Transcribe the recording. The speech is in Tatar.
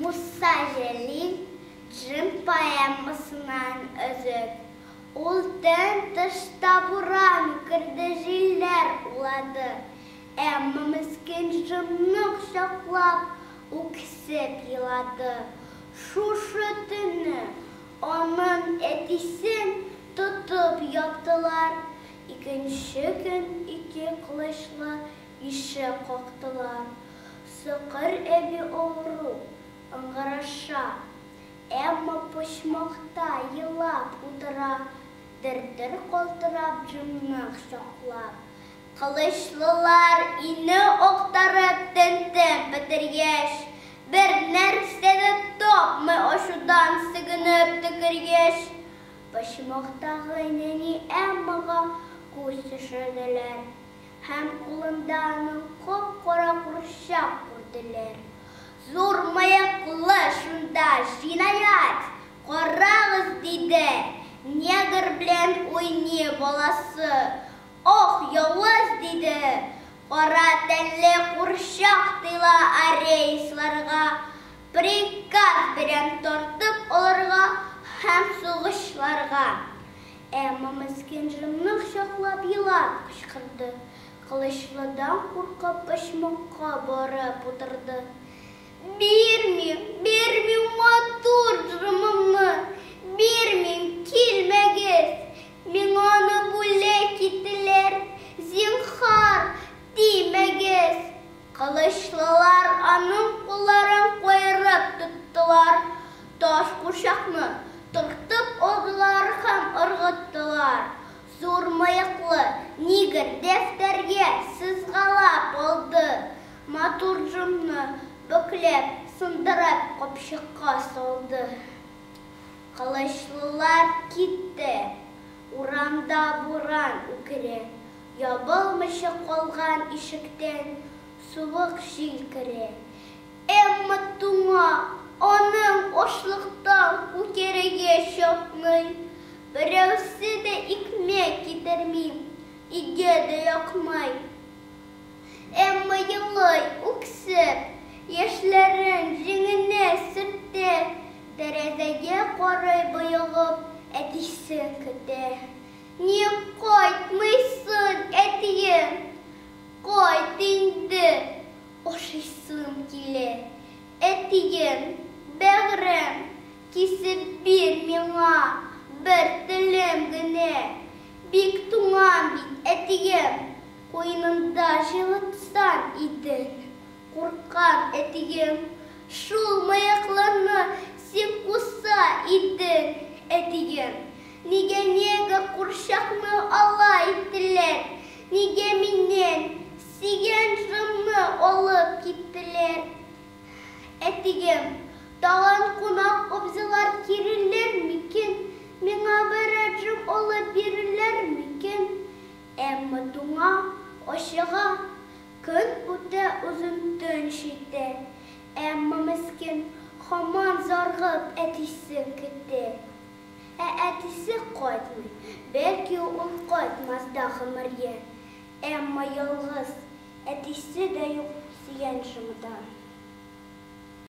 Муса Җәлил Джим поэмасыннан өзек. Ул төн тышта буран үкерде, җилләр улады. Әмма мескен Джимны кочаклап, үксеп елады. Шушы төнне аның әтисен тотып яптылар. Икенче көн ике кылычлы ишек кактылар. Сукыр әби авыру, ыңгыраша. Эмма почмакта елап утыра, дер-дер калтырап Джимны кочаклап. Кылычлылар өйне актарып тентеп бетергәч, бер нәрсә дә тапмый ачудан сүгенеп төкергәч, почмактагы нәни Эммага күз төшерделәр һәм кулында аның кап-кара курчак күрделәр. Зур мыеклы шунда: "Җинаять! Карагыз, – диде, – негр белән уйный баласы. Ох, явыз, – диде, – кара тәнле курчак тыела арейсларга. Приказ бирәм тартып алырга һәм сугышларга". Эмма мескен Джимны кочаклап елап кычкырды. Кылычлыдан куркып почмакка барып утырды. "Бирмим, бирмим матур Джимымны, бирмим, килмәгез, миңа аны бүләк иттеләр, зинһар, тимәгез". Кылычлылар аның кулларын каерып тоттылар, таш курчакны тартып алдылар һәм ыргыттылар. Зур мыеклы негр дәфтәргә сызгалап алды. Матур Джимны бөкләп, сындырып капчыкка салды. Кылычлылар китте. Урамда буран үкерә. Ябылмыйча калган ишектән суык җил керә. Эмма туңа, аның ачлыктан күкрәге чатный. Берәүсе дә икмәк китерми, өйгә дә якмый. Эмма елый, үксеп, яшьләрен җиңенә сөртә, тәрәзәгә карый боегып, әтисен көтә. "Ник кайтмыйсың, әтием? Кайт инде, ашыйсым килә. Әтием, бәгърем, кисеп бир миңа бер телем генә. Бик туңам бит, әтием, куеныңда җылытсаң идең. Куркам, әтием, шул мыеклыны син куса идең, әтием. Нигә негр курчакны алай иттеләр? Нигә миннән сөйгән Джимны алып киттеләр? Әтием, тагын кунак абзыйлар килерләр микән? Миңа берәр Джим алып бирерләр микән?" Эмма туңа, ачыга. Көн үтә, озын төн җитә. Эмма мескен һаман зарыгып әтисен көтә. Ә әтисе кайтмый, бәлки ул кайтмас да гомергә. Эмма ялгыз, әтисе дә юк сөйгән Джимыдан.